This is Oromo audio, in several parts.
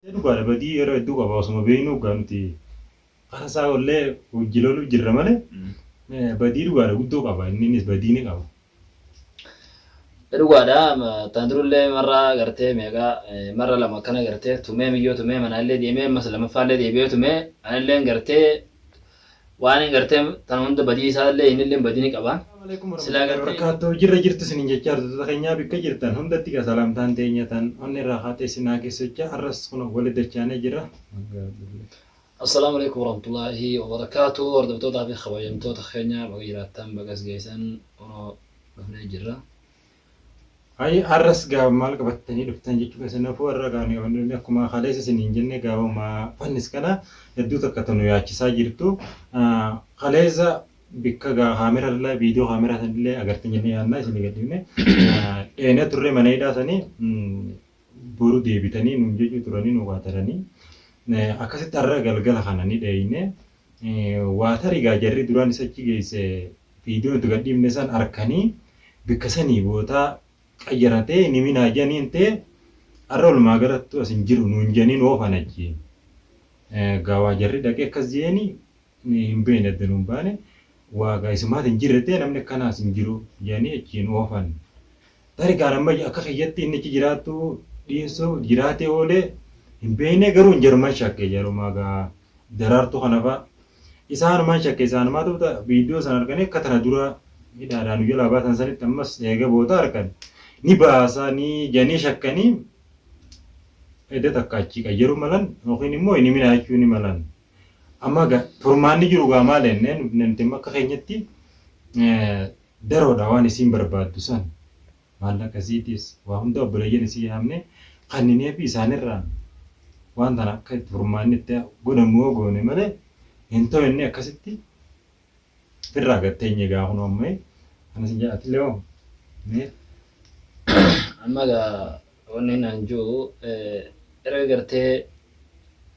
Dhugaadha, badii yeroo hedduu qaba osuma beeknuu gaa nuti karaa isaa ollee hojii loluu jirra malee badii dhugaadha guddoo qaba, inninis badii ni qaba. Dhugaadha, tan durullee marra gartee meeqa, marra lama akkana gartee tumee, miyyoo tumee, manaallee deemee, ammas lammaffaallee deebi'ee tumee, anilleen gartee waan hin gartee tan hunda badii isaallee innillee badii ni qaba. Silaa gartee Barakaatoo jirra jirtu isinin jechaa, hordoftoota keenyaa bikka jirtan hundatti gaa salaamtaan teenya tan onni irraa kaatee isin haa geessu jechaa, har'as kun walitti dachaanee jira. Assalaamu alaikum warahmatullaahi wabarakaatu. Hordoftootaa fi kabajamtoota keenya, baga jiraattan, baga as geessan, kunoo dhufnee jirra. Hayi, har'as gaa maal qabattanii dhuftan jechuu keessan nafuu, har'a gaa ni qabanne akkuma kaleessa isiniin jenne gaafuma fannis kana hedduu takka tanu yaachisaa jirtu. Kaleessa bikka gaa kaameraa illee, viidiyoo kaameraa sanillee agartan jennee yaadnaa, isinii gadhiifne dheenee turre. Mana hidhaa sanii boru deebitanii nuun jechuu turanii nu qaataranii, akkasitti har'a galgala kana ni dheeyne. Waa tarii gaa jarri duraan isa achi geesse viidiyoo nuti gadhiifne san arkanii bikka sanii bootaa qayyaratee ni minaa janiin ta'e, har'a walumaa galattu as hin jiru nuun janiin oofan achi. Gaa waa jarri dhaqee akkas jeeni hin beekne, adda nuun baane. Waa gaa isumaat hin jirre ta'e, namni akkanaa as hin jiru jedhanii achiin oofan. Tari gaan amma akka kiyyatti inni achi jiraattu dhiisu jiraatee oolee hin beekne, garuu hin jaruman shakke, jarumaa gaa Daraartuu kana fa'a. Isaanumaan shakke, isaanumaatu viidiyoo sana arganii akka tana dura hidhaadhaan nu jalaa baasan sanitti ammas eega boota argan ni baasanii janii shakkanii edda takka achii qayyaruu malan yookiin immoo hin himinaa jechuu ni malan. Amma gaa furmaanni jiru gaa maal jennee nuti akka keenyatti daroodha, waan isiin barbaaddu san maallaqa isiitis waa hunda obboleeyyan isii yaamne kanninee fi isaanirraan waan tana akka itti furmaanni itti godhamu yoo goone malee hin ta'u jennee akkasitti firraa gad teenye. Gaa kunoo amma kana sin jedha, atillee hoo mee? Amma gaa wanni naan jiru, erga gartee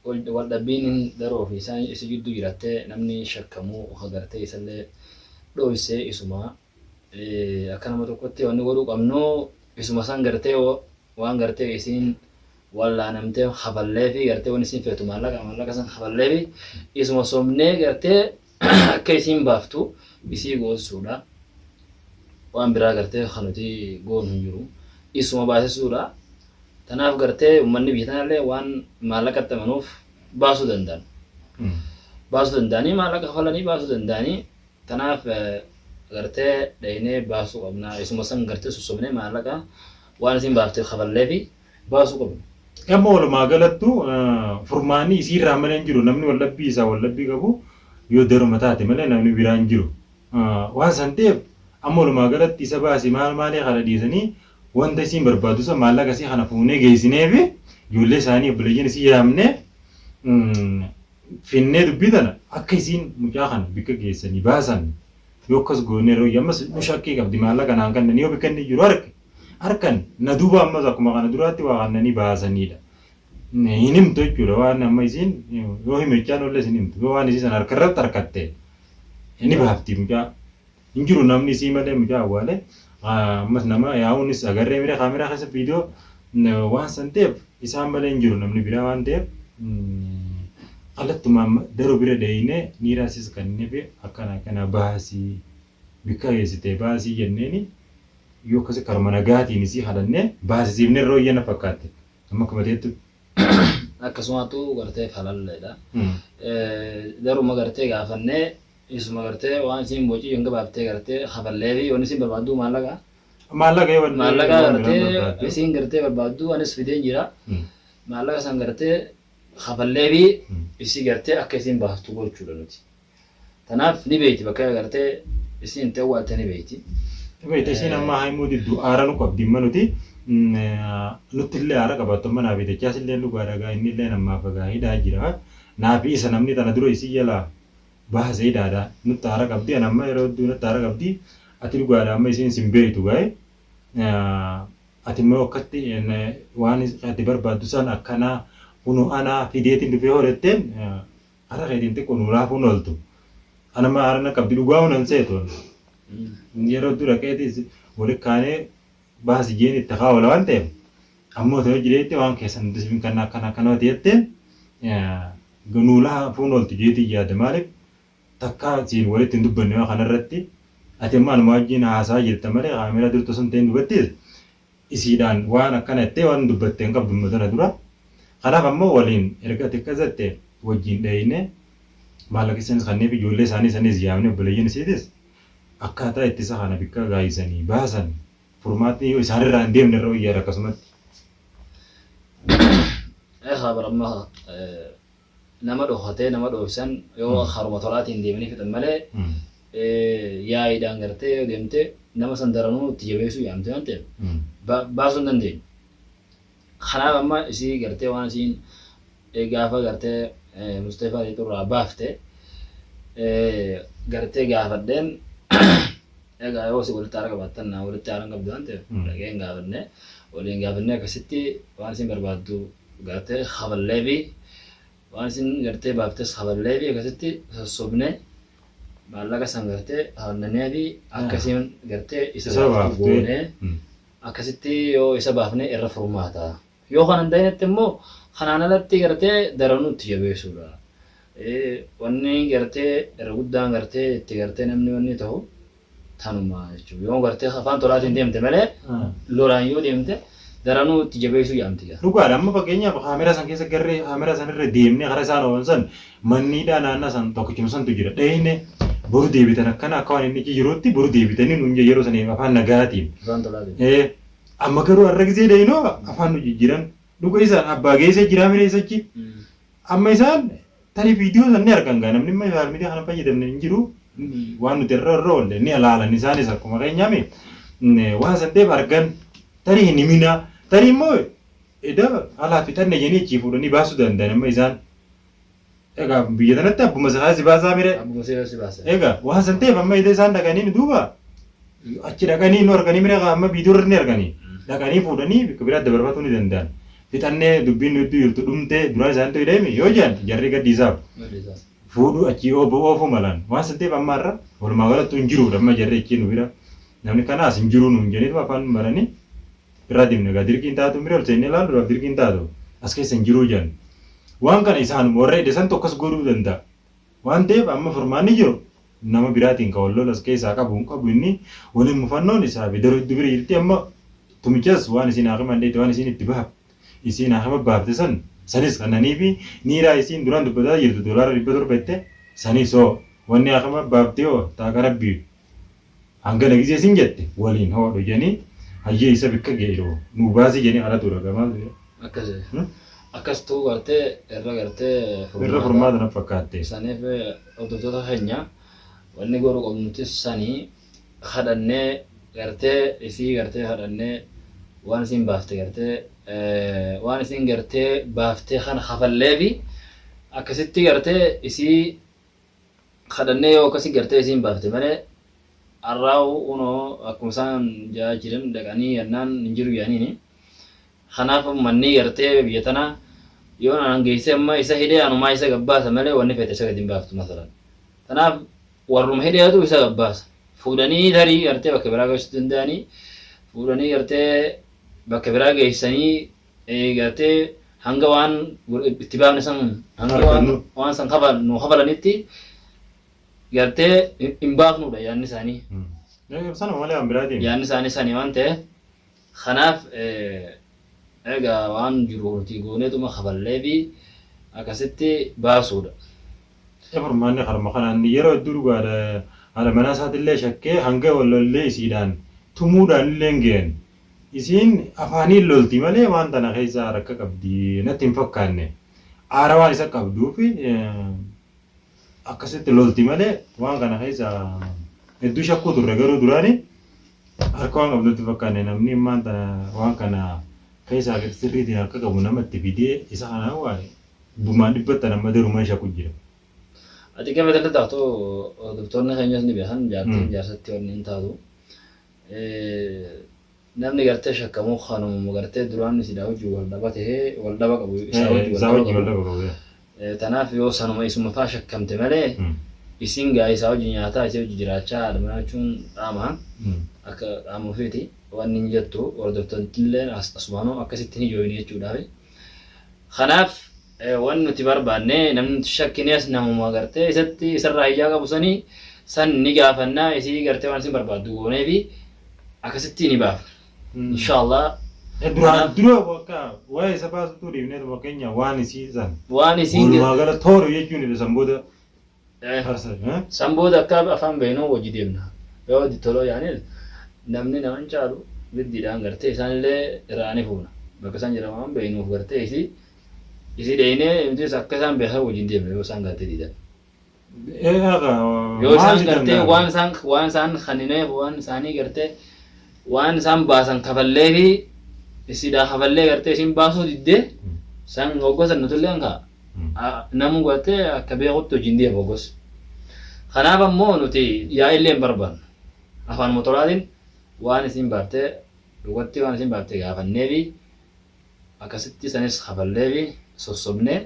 wal dhabbiin daroo fi isaan isa jidduu jiraattee, namni shakkamu ka gartee isallee dhoysee isuma. Akka nama tokkotti wanni godhuu qabnu isuma san gartee waan gartee isiin wallaanamtee kafallee fi gartee wanni isiin feetu maallaqa san kafallee fi isuma somnee gartee akka isiin baaftu isii goosisuudha. Waan biraa gartee kan nuti goonu hin jiru. Isuma baasisuudha. Tanaaf gartee uummanni biyya tanallee waan maallaqatti amanuuf baasuu danda'an. Baasuu danda'anii, maallaqa kafalanii baasuu danda'anii. Tanaaf gartee dhaynee baasuu qabna. Isuma san gartee sossobnee maallaqa waan isiin baafte kafallee fi baasuu qabna. Amma walumaa galattu furmaanni isiirraa malee hin jiru. Namni wallabbii isaa wallabbii qabu yoo daruma taate malee namni biraa hin jiru. Waan san ta'eef amma walumaa galatti isa baasi maal maalii kana dhiisanii, wanta isiin barbaaddu san maallaqa isii kana fuunee geessinee fi ijoollee isaanii obboleeyyan isii yaamnee finnee dubbii tana akka isiin mucaa kana bikka geessanii baasan yoo akkas goone, yeroo ammas nu shakkii qabdi, maallaqa naan kennan yoo bikka inni jiru harke harkan na duuba ammas akkuma kana duraatti waa kannanii baasanidha. Hin himtu jechuudha, waan amma isiin yoo himechaan ollee isin himtu, yoo waan isii sana harka irratti harkatte ni baafti mucaa. Hin jiru namni isii malee mucaa awwaale, ammas nama yaa'uunis agarree mire kaameraa keessa viidiyoo. Waan san ta'eef isaan malee hin jiru namni biraa waan ta'eef, kallattumaan daruu bira dheeyne niiraasis kannee fi akkana akkana baasii bikka geessite baasii jenneeni, yoo akkasi karuma nagaatiin isii kadhannee baasisiifne irra hoyyana fakkaatti amma akkuma ta'ettu. Akkasumatu gartee falalleedha. Daruma gartee gaafannee isuma gartee waan isiin bocii hanga baaftee gartee kafallee fi wanni isiin barbaaddu maallaqa. Maallaqa yoo wanni Maallaqa waan biraan gartee barbaaddu. isiin gartee barbaaddu anis fideen jira. Maallaqa san gartee kafallee fi isii gartee akka isiin baaftu gochuudha nuti. Tanaaf ni beeyti, bakka gartee isiin itti awwaalte ni beeyti. Beekte, isiin amma himuu diddu, aara nu qabdi. Amma nuti nutti illee aara qabaattu, amma naafi dachaas illee dhugaadha gaa, inni illee ammaaf gaa hidhaa jira. Naafi isa namni tana dura isii jalaa baase hidhaadha. Nutti aara qabdi, ana amma yeroo hedduu natti aara qabdi. Ati dhugaadha amma isiin sin beektu gaa'e. Ati immoo akkatti waan ati barbaaddu san akkanaa kunoo anaa fideetiin dhufee horatteen hara keetiin xiqqoo nu laafuun ooltu. Ana amma aara na qabdi, dhugaa hunan seetu. Yeroo dura keetis wali kaanee baasi jeen itti haa oola waan ta'eef. Ammoo ta'ee jireetti waan keessan hundi siif hin kannaa akkana akkana jetteen nuu laafuun ooltu jeetii yaada. Maaliif takka siin walitti hin dubbanne waan kanarratti ati amma anuma wajjin haasaa jirta malee kaameeraa durtu sun ta'in dubattis isiidhaan waan akkana jettee waan dubbatte hin qabdu tana dura. Kanaaf ammoo waliin erga ati akkas jette wajjin dhayine maallaqa isanis kanneef ijoollee isaanii sanis yaamne obboleeyyan isiitis akkaataa ittisa kana bikka gaayisanii baasan furmaatni yoo isaanirraa hin deemne irra wayyaadha akkasumatti. Eegaa bara amma nama dhokatee nama dhoofsan yoo haruma tolaatiin deemanii fixan malee yaa'iidhaan gartee yoo deemte nama san daranuu itti jabeessuu yaamte waan ta'eef baasuu hin dandeenyu. Kanaaf amma isii gartee waan isiin gaafa gartee Mustafaa irraa baafte gartee gaafadheen egaa yoo si walitti aara qabaattan naa walitti aara hin qabdu waan ta'eef dhaqee hin gaafanne waliin gaafannee akkasitti waan isin barbaaddu gartee kaballee fi waan isin gartee baaftes kaballee fi akkasitti sossobnee maallaqa san gartee hannanee fi akka isin gartee isa baaftu goonee akkasitti yoo isa baafne irra furmaata. Yoo kana hin ta'initti immoo kanaan alatti gartee daranuu itti jabeessuudha. Wanni gartee irra guddaan gartee itti gartee namni wanni ta'u tanuma jechuudha. Yoo gartee afaan tolaatiin deemte malee lolaan yoo deemte daranuu itti jabeessuu yaamti. Dhugaadha, amma fakkeenyaaf kaameraa san keessa garree kaameraa san irra deemnee karaa isaan oolan san manniidhaa naannaa san tokkichuma santu jira. Dhayine boru deebitan akkana akka waan inni achi jirutti boru deebitanii nuun yeroo saniif afaan nagaatiin. Afaan tolaatiin. Amma garuu har'a gisee dhayinoo afaan nu jijjiiran. Dhuga isaan abbaa geessee jiraa miree isachi. Amma isaan tarii viidiyoo san ni argan gaa namni amma social media kana fayyadamne hin jiru. Waan nuti irra irra oolle ni ilaalan isaanis akkuma keenyaami waan san ta'eef argan tarii hin himinaa tarii immoo eda alaa fixanne jedhanii achii fuudhanii baasuu danda'an amma isaan. Egaa biyya tanatti abbuma isaa si baasaa mire. Abbuma seera si baasa. Egaa waan san ta'eef amma ida isaan dhaqanii nu duuba achi dhaqanii nu arganii mire amma viidiyoo irra ni arganii dhaqanii fuudhanii bakka biraatti dabarfatuu ni danda'an. Fixannee dubbiin nu hedduu jirtu dhumtee duraan isaanitu hidhame yoo jedhan jarri gaddiisaaf fuudhuu achii oofuu malan waan san ta'eef amma har'a walumaa galattuu hin jiruudha amma jarri achii nu bira namni kanaas hin jiruu nuun jedhaniitu afaan maranii irraa deemne. Egaa dirqiin taatu mire ol seennee ilaaluudhaaf dirqiin taatu as keessa hin jiruu jedhan. Waan kana isaanuma warra hidhe santu akkas godhuu danda'a. Waan ta'eef amma furmaanni jiru nama biraatiin kan wal lolu as keessaa qabu hin qabu inni waliin mufannoon isaa fi daroo hedduu bira jirti. Amma tumichas waan isiin haakima hin dheeyte waan isiin itti baafte isiin haakima baafte san sanis kannanii fi niiraa isiin duraan dubbataa jirtu $700 jette sanis hoo wanni haakima baafte hoo taaqa rabbii hangana gisee isin jette waliin hoodhu jedhanii hayyee isa bikka geeru nuu baasii jedhanii kadhatuudha gamaa. Akkas akkastuu gartee irra gartee irra furmaata na fakkaatte. Saniif hordoftoota keenya wanni godhuu qabnu nutis sanii kadhannee gartee isii gartee kadhannee waan isiin baafte gartee waan isiin gartee baaftee kana kafalleefi akkasitti gartee isii kadhannee yoo akkasi gartee isiin baafte malee arraawu unoo akkuma isaan jaa jiran dhaqanii yannaan hin jiru yaaniini. Kanaaf manni gartee biyya tanaa yoo naan geessee amma isa hidhee anumaa isa gabbaasa malee wanni feete isa gadi hin baaftu masalan. Kanaaf warruma hidheetu isa gabbaasa. Fuudhanii tarii gartee bakka biraa geessuu danda'anii fuudhanii gartee bakka biraa geessanii gartee hanga waan itti baafne san hanga waan waan san nu kafalanitti gartee hin baafnudha yaadni isaanii. Sanuma malee waan biraatiin. Yaadni isaanii sanii waan ta'eef kanaaf egaa waan jiru nuti gooneetuma kafallee fi akkasitti baasuudha. Furmaanni karuma kanaan yeroo hedduu dhugaadha haadha manaa isaatillee shakkee hanga wal lollee isiidhaan tumuudhaan illee hin gahan. Isiin afaaniin lolti malee waan tana keessa harka qabdi natti hin fakkaanne. Aara waan isa qabduuf akkasitti lolti malee waan kana keessa hedduu shakkuu turre garuu duraani harka waan qabdu natti fakkaanne. Namni immaan tana waan kana keessaa sirriitiin harka qabu nama itti fidee isa kana waan bumaan dhibbattan amma darumaan shakku jira. Ati gama tana taatu hordoftoonni keenyas ni beekan jaartiin jaarsatti wanni hin taatu. Namni gartee shakkamu kanuma gartee duraan isidhaa wajjin wal dhaba tahee wal dhaba qabu isaa wajjin wal dhaba qabu. Tanaaf yoo sanuma isuma faa shakkamte malee isiin gaa isaa wajjin nyaataa isii wajjin jiraachaa haadha manaa jechuun dhaama akka dhaama ofiiti. Wanni hin jettu hordoftootnillee asumaanuu akkasitti ni jooyini jechuudhaafi. Kanaaf wanni nuti barbaanne namni nuti shakkines namuma gartee isatti isarraa hijaa qabu sanii san ni gaafanna isii gartee waan isin barbaaddu gooneefi akkasitti ni baafna. Inshaallah. Duraan Kanaaf dura bakka waa'ee isa baasutu dhiifneetu fakkeenya waan isii san waan isiin walumaa gala tooru jechuun san booda farsa. San booda akka afaan beeknu wajji deemna. Yoo toloo yaanil namni nama hin caalu giddiidhaan gartee isaanillee irraa ni fuuna. Bakka isaan jiran waan beeknuuf gartee isii isii dheeynee nutis akka isaan beekan wajjin deemna yoo isaan gartee didan. Yoo Maal isaan didan gartee gaafii? waan isaan kanineef waan isaanii gartee waan isaan baasan kafalleefi isiidhaa kafallee gartee isiin baasuu diddee san hoggosan nutilleen kaa namu gartee akka beekutti hojiin deema hoggos. Kanaaf ammoo nuti yaa'illee hin barbaannu. Afaan motoraatiin waan isiin baaftee dhugatti waan isiin baaftee gaafanneefi akkasitti sanis kafalleefi sossobnee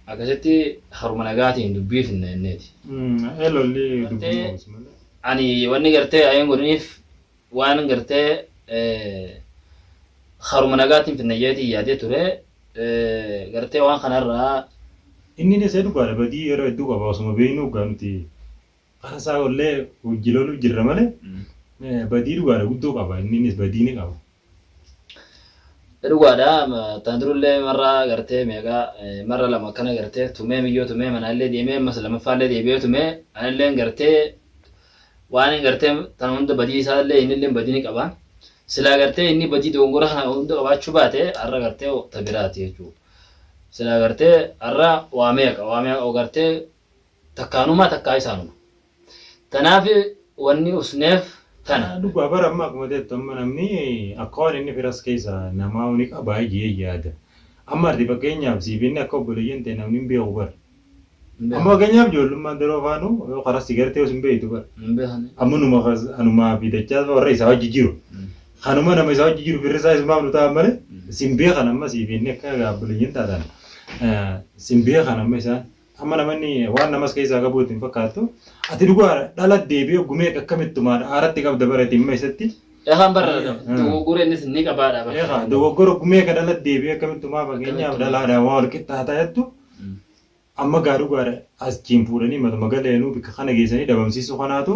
akkasitti haruma nagaatiin dubbii finna jenneeti. Lolli dubbii Gartee oolchu malee. ani wanni gartee ayeen godhiniif waan gartee haruma nagaatiin finna jeetii yaadee ture gartee waan kanarraa. Inni isee dhugaadha, badii yeroo hedduu qaba, osuma beeknu gaa nuti karaa isaa ollee hojii loluu jirra malee badii dhugaadha guddoo qaba, inninis badii ni qaba. Dhugaadha, tan durullee marra gartee meeqa marra lama akkana gartee tumee miyyoo tumee manaallee deemee ammas lammaffaallee deebi'ee tumee anilleen gartee waan gartee tan hunda badii isaallee innillee badii ni qaba. Silaa gartee inni badii dogongora kana hunda qabaachuu baate har'a gartee ta biraati jechuudha. Silaa gartee har'a waa meeqa gartee takkaanuma takkaa isaanuma. Tanaaf wanni usneef tana. Dhugaa bara amma akkuma jettu amma namni akka waan inni firas keessa namaa ni qabaa jee yaada. Amma ati fakkeenyaaf siif inni akka obboleeyyan ta'e namni hin beeku bara. Amma fakkeenyaaf ijoollummaan daroo faanu yoo karaa si gartee osoo hin beektu bara. Hin beekani. Amma numa anumaa fi dachaa warra isaa wajji jiru. Kanuma nama isaa wajji jiru firri isaa isumaaf nu ta'an malee sin beekan, amma siif inni akka obboleeyyan taatan sin beekan amma isaan. Amma namanni waan namas keessaa qabu itti hin fakkaattu. Ati dhugaa dhala deebi'ee gumee akkamittumaadha aaratti qabda bara itti himma isatti. Ekaan bara dogoggora innis ni qabaadha bara. Eegaa dogoggora gumee ka dhala deebi'ee akkamittumaa fakkeenyaaf dhalaadhaan waa wal qixxaataa jettu amma gaa dhugaadha achiin fuudhanii matuma galeenuu bikka kana geessanii dhabamsiisuu kanaatu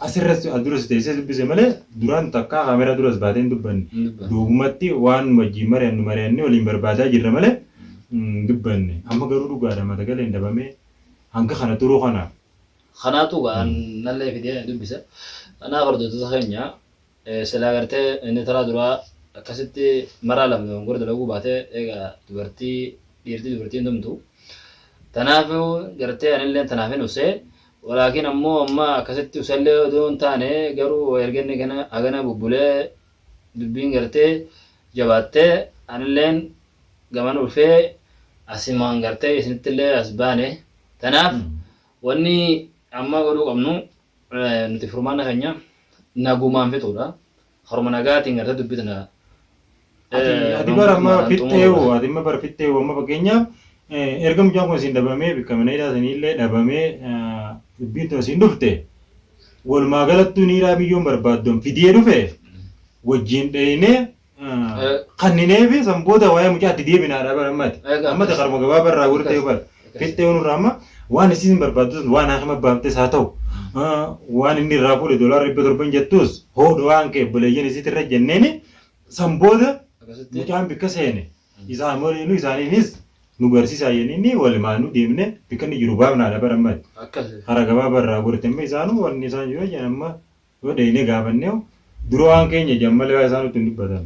asirras duras teessee dubbise malee duraan takkaa kaameraa duras baatee hin dubbanne. Duubumatti waan wajjin mari'annu mari'annee waliin barbaadaa jirra malee hin dubbanne. Amma garuu dhugaadha mata galeen dhabamee hanga kana turuu kana. Kanaatu gaan nallee fidee dubbise. Kanaaf hordoftoota keenya, silaa gartee inni taraa duraa akkasitti maraa lama dogoggora dalaguu baatee egaa dubartii dhiirti dubartiin tumtu. Tanaaf gartee anillee tanaaf hin usee. Walaakin ammoo amma akkasitti usallee odoo hin taane garuu erga inni gana hagana bubbulee dubbiin gartee jabaattee anilleen gamana dhufee asimaan gartee isinittillee as baane. Tanaaf wanni amma godhuu qabnu nuti furmaanna keenya nagumaan fixuudha. Haruma nagaatiin gartee dubbii tana Ati bara amma fixxeewu, ati amma bara fixxeewu, amma fakkeenyaaf erga mucaan kun isin dhabamee bikka mana hidhaa saniillee dhabamee dubbiin tun isin dhufte walumaa galattuu niiraa biyyoon barbaaddoon fidee dhufe wajjin dheeyinee kanninee fi san booda waa'ee mucaatti deebinaadha bara ammati. Amma karuma gabaabaa irraa gortee bara fixxeewu nurraa amma waan isin barbaaddu sun waan haakima baaftes haa ta'u waan inni irraa fuudhe $700 jettus hoodha waan kee obboleeyyan isiitirra jenneeni san booda mucaan bikka seene isaan waliinuu isaaniinis nu barsiisaa jenninni walumaanuu deemne bikka inni jiru baafnaadha bara ammati. Karaa gabaabaa irraa gorte amma isaanuu wanni isaan jiru jedhan amma yoo dheeyinee gaafannee dura waan keenya jedhan malee waa isaan nutti hin dubbatan.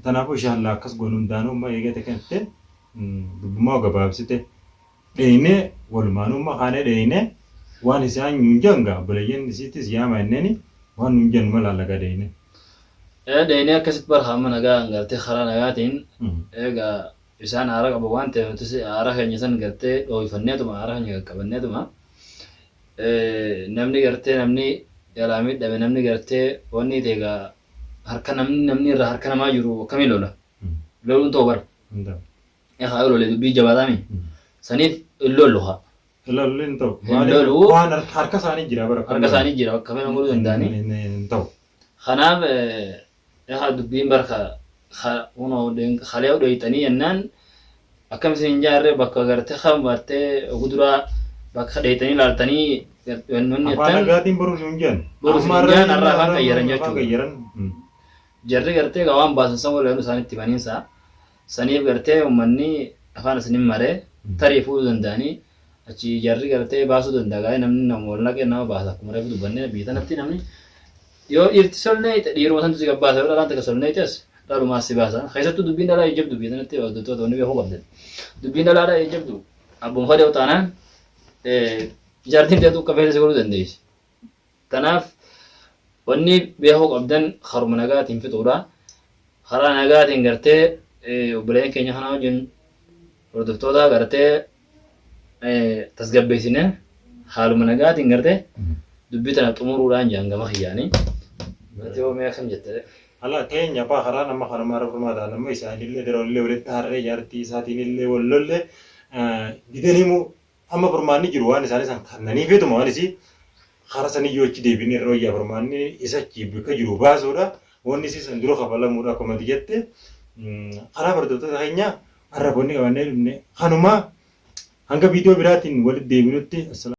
Kanaafuu inshallah akkas goonu hundaanuu amma eegate kan itti dubbummaa gabaabsite dheeyinee walumaanuu amma kaanee dheeyinee waan isaan nuun jedhan gaa obboleeyyan isiittis yaama jenneeni waan nuun jennu mala laga dheeyinee. Dheeyinee akkasitti bara amma nagaa gartee karaa nagaatiin egaa isaan aara qabu waan ta'eef nutis aara keenya san gartee dhooyfanneetuma aara keenya qaqqabanneetuma namni gartee namni jalaa miidhame namni gartee wanni ta'e egaa harka namni namni irraa harka namaa jiru akkamiin lola? Loluun ta'u bara. Egaa yoo lole dubbii jabaataami. Saniif hin lollu haa. Lolli hin ta'u. Hin lolu. Waan harka isaanii jira bara. Harka isaanii jira akka fedhan godhuu danda'anii. Hin ta'u. Kanaaf egaa dubbiin bar ka kunoo kalee dhoyxanii jennaan akkam isin hin jaarre bakka gartee kan bartee guduraa bakka dheeyxanii laaltanii wanni Afaan jettan nagaatiin boru isin hin jaan. Boru isin Amma hin har'a jaan, har'a afaan har'a qayyaran afaan jechuudha. qayyaran. Jarri gartee egaa waan baasan san walii isaanitti himaniinsa. Saniif gartee uummanni afaan isinin maree tarii fuudhuu danda'anii achi jarri gartee baasuu danda'a gaa'ee namni nama wal naqee nama baasa akkuma reefu dubbannee biyya tanatti namni yoo dhiirti solneeyxe dhiiruma santu si gabbaasa yoo dhalaan takka solneeyxes dhalumaas si baasa keessattuu dubbiin dhalaa ejjabdu biyya tanatti hordoftoota wanni beekuu qabdan dubbiin dhalaadhaa ejjabdu abbuma fadhe taanaan jaartiin teetu akka feete si godhuu dandeessi. Tanaaf wanni beekuu qabdan karuma nagaatiin fixuudha. Karaa nagaatiin gartee obboleeyyan keenya kanaa wajjin hordoftoota gartee tasgabbeessine haaluma nagaatiin gartee dubbii tana xumuruudhaan jedhan gama kiyyaanii. Ati hoo mee akkam jette? Ala teenya abbaa karaa nama kanuma irra furmaata nama isaanillee daroollee walitti harree jaartii isaatiinillee wal lolle didanii moo Amma furmaanni jiru waan isaanii san kannaniifituma waan isii kara sanii yoo achi deebine irra wayyaa furmaanni isa achi bikka jiru baasuudha. Wanni isii san dura kafalamuudha akkuma ati jette. Karaa hordoftoota keenya har'a wanni qabannee dhufne kanuma hanga viidiyoo biraatiin walitti deebinutti.